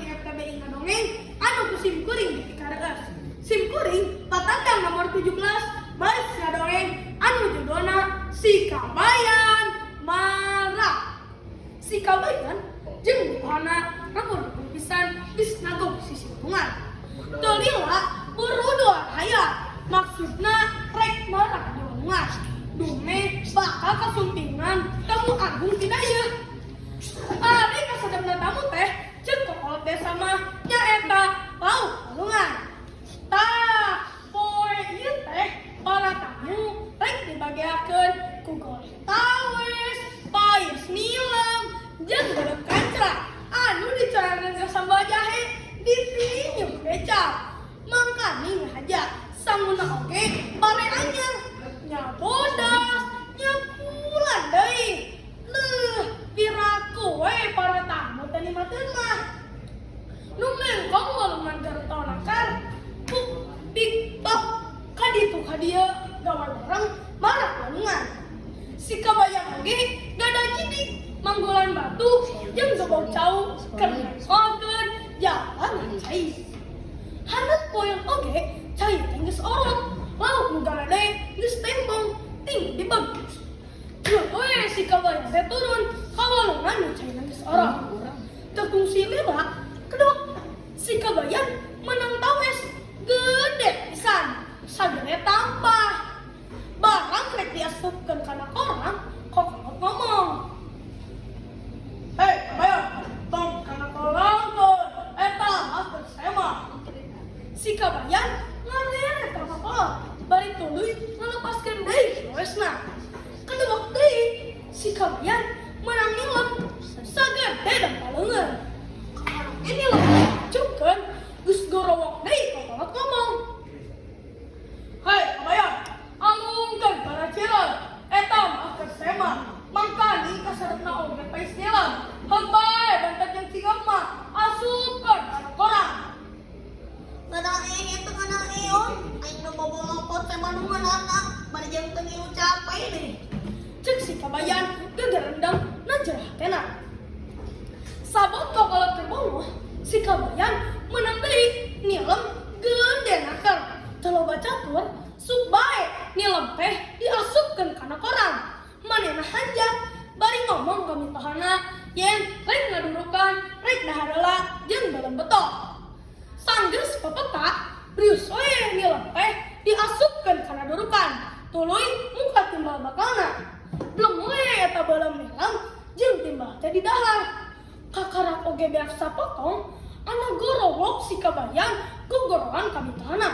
Kuring FTBI ngadongeng anu ku sim kuring dipikareus. Sim kuring patandang nomor 17 baris ngadongeng anu judulna Si Kabayan Marah. Si Kabayan jeung mitohana rebur pisan geus nagog sisilungan. Teu lila buru haya, maksudna rek marak di walungan. Dumeh bakal kasumpingan tamu agung ti dayeuh. Ari kasadapna tamu teh, ceuk kokolot desa mah nyaeta lauk walungan. Tah, poe ieu teh para tamu rek dibageakeun ku goreng tawes, pais nilem, jeung beureum kancra anu dicorenan ka sambal jahe ditinyuh kecap. Mangkaning ngahaja sanguna oge pare anyar, nya bodas, nya bulan deui. Leuh, piraku we para tamu teh nikmateun mah. Nu mengkong walungan gartona kar, puk tik tok, kaditu kadieu gawe bareng marak walungan. Si Kabayan oge gada jidik manggolan batu jeung gebog cau keur nengkolkeun jalan cai. Haneut poeun oge cai teh geus orot, lauk nu garede geus tembong ting dibeg. Ceuk we si Kabayan teh turun ka walungan nu caina geus orot. Teu kungsi lila, kedok si Kabayan menang tawes gede pisan, sagede tampah. Barang rek diasupkeun kana korang, kokolot ngomong. "Hei Kabayan, tong kana kolangkeun, eta mah keur sema." Si Kabayan ngareret ka kokolot, bari tuluy ngalepaskeun deui tawesna. Kedewek deui si Kabayan menang nilem sagede dan paleungeun. Ini nilem cungkeun geus gorowok deui, kokolot ngomong. "Hei Kabayan, alungkeun kana cireun, eta mah keur sema. Mangkani kasaretna oge pais nilem. Heug bae bantet jeung cingak mah asupkeun kana korang." Ngeunah itu ngeunah ieu, aing nu bobolopot sema nu ngeunahna, bari jeung teu ngilu capek deh. Cek si Kabayan gegerendeng na jero hatena. Sabot kokolot keur bongoh, si Kabayan menang deui nilem gede naker. Teu loba catur, sup bae nilem teh diasupkeun kana korang. Manehna hanjak bari ngomong ka mitohana yen rek ngadurukan, rek dahar heula jeung beuleum beto. Sanggeus pepeta, rius we nilem teh diasupkeun kana durukan. Tuluy muka timbal bakalna. Bleng we eta beuleum nilem jeung timbal teh didahar. Kakarak oge beak sapotong, ana gorowok si Kabayan gogoroan ka mitohana.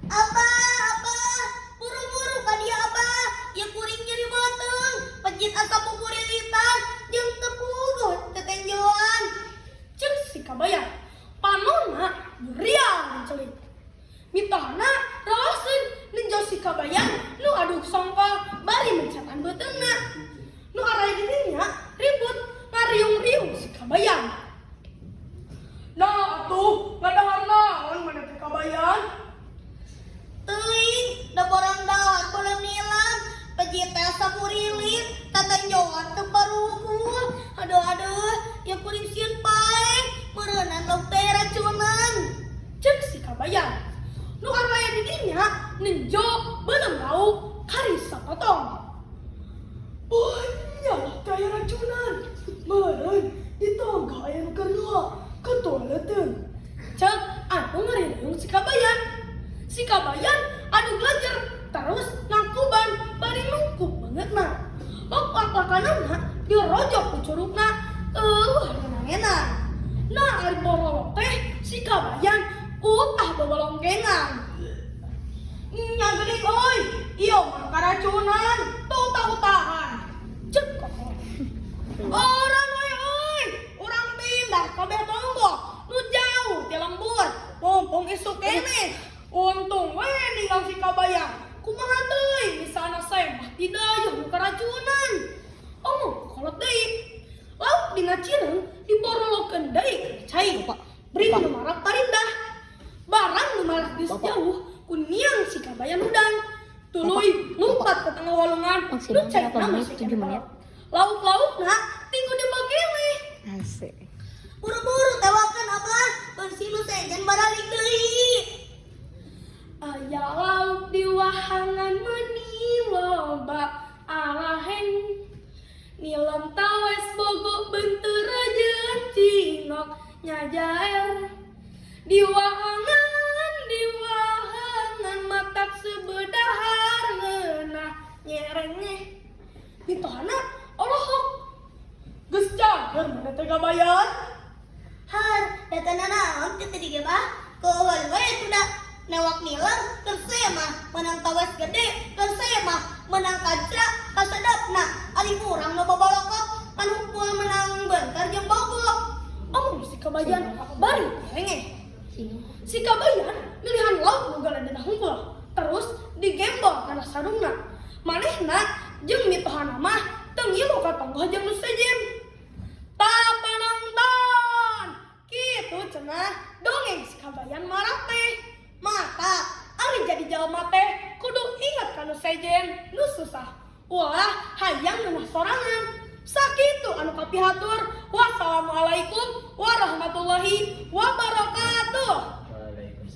Abah, abah, buru-buru ka dieu, abah. Ieu kuring nyeri beuteung, pejit asa pupurilitan jeung teu puguh tetenjoan. Cek si Kabayan, panonna buriang mencelik. Mitohana rawaseun nenjo si Kabayan nu aduk songkol bari mencetan beuteungna. Nu araya di dinya ribut ngariung-riung si Kabayan. "Nah atuh ngadahar naon maneh teh, Kabayan?" Teuing, da borang dahar beuleum nilem, pejit teh asa purilit, tetenjoan teu paruguh. Aduh aduh, ieu kuring sieun paeh, meureunan lauk teh racunan. Cek si Kabayan. Nu araya di dinya nenjo beuleum lauk kari sapotong. "Banyak teh aya racunan. Meureun di tangga aya nu keur ke toileteun." Cek anu ngariung si Kabayan. Si Kabayan anu belajar terus ngangkuban bari nungkup bangetna. Lok lak-lakanana dirojok ku curugna, eueuh renangena. Nah, ari borolok teh si Kabayan utah babalongkengan. "Nya geuning euy, ieu mah karacunan, teu utah-utahan." Cek kokolot. "Orang we euy, urang pindah ka tonggoh nu jauh ti lembur, mumpung isuk keneh. Untung we ninggal si Kabayan. Kumaha deui misalna semah ti dayeuh nu karacunan." Omong kokolot deui. Lauk dina cireung diborolokeun deui kana cai. Bring nu marak parindah. Barang nu marak geus jauh, ku niang si Kabayan hudang. Tuluy lumpat ke tengah walungan nu Maksimal caina berapa menit? masih 7 menit. Lauk-laukna tinggal dibagele. Asik. Buru-buru tewakeun, Abah. Bisi nu sejen baralik deui. Aya lauk di wahangan meuni loba araheng. Nilem tawes bogo beunteur jeung cinok nyajaer. Di wahangan matak seubeuh dahar ngeunah nyerengeh. Mitohana olohok. Geus cager maneh teh, Kabayan? Har, datana naon teh tadi ge, Bah? Keuheul we tuh da newak nilem, keur saya mah menang tawes gede, keur saya mah menang kancra kasedapna. Ari urang nu babalokok pan hungkul menang beunteur jeung bogo. Omong si Kabayan bari nyerengeh. Si Kabayan milihan lauk nu galedena hungkul. Terus digembol kana sarungna. Manehna jeung mitohana mah teu ngilu ka tonggoh jeung nu sejen. "Tah, panonton!" Kitu cenah dongeng si Kabayan Marah teh. Mata ari jadi jalma teh kudu inget ka nu sejen nu susah. Ulah hayang ngeunah sorangan. Sakitu anu kapihatur. Wassalamualaikum warahmatullahi wabarakatuh.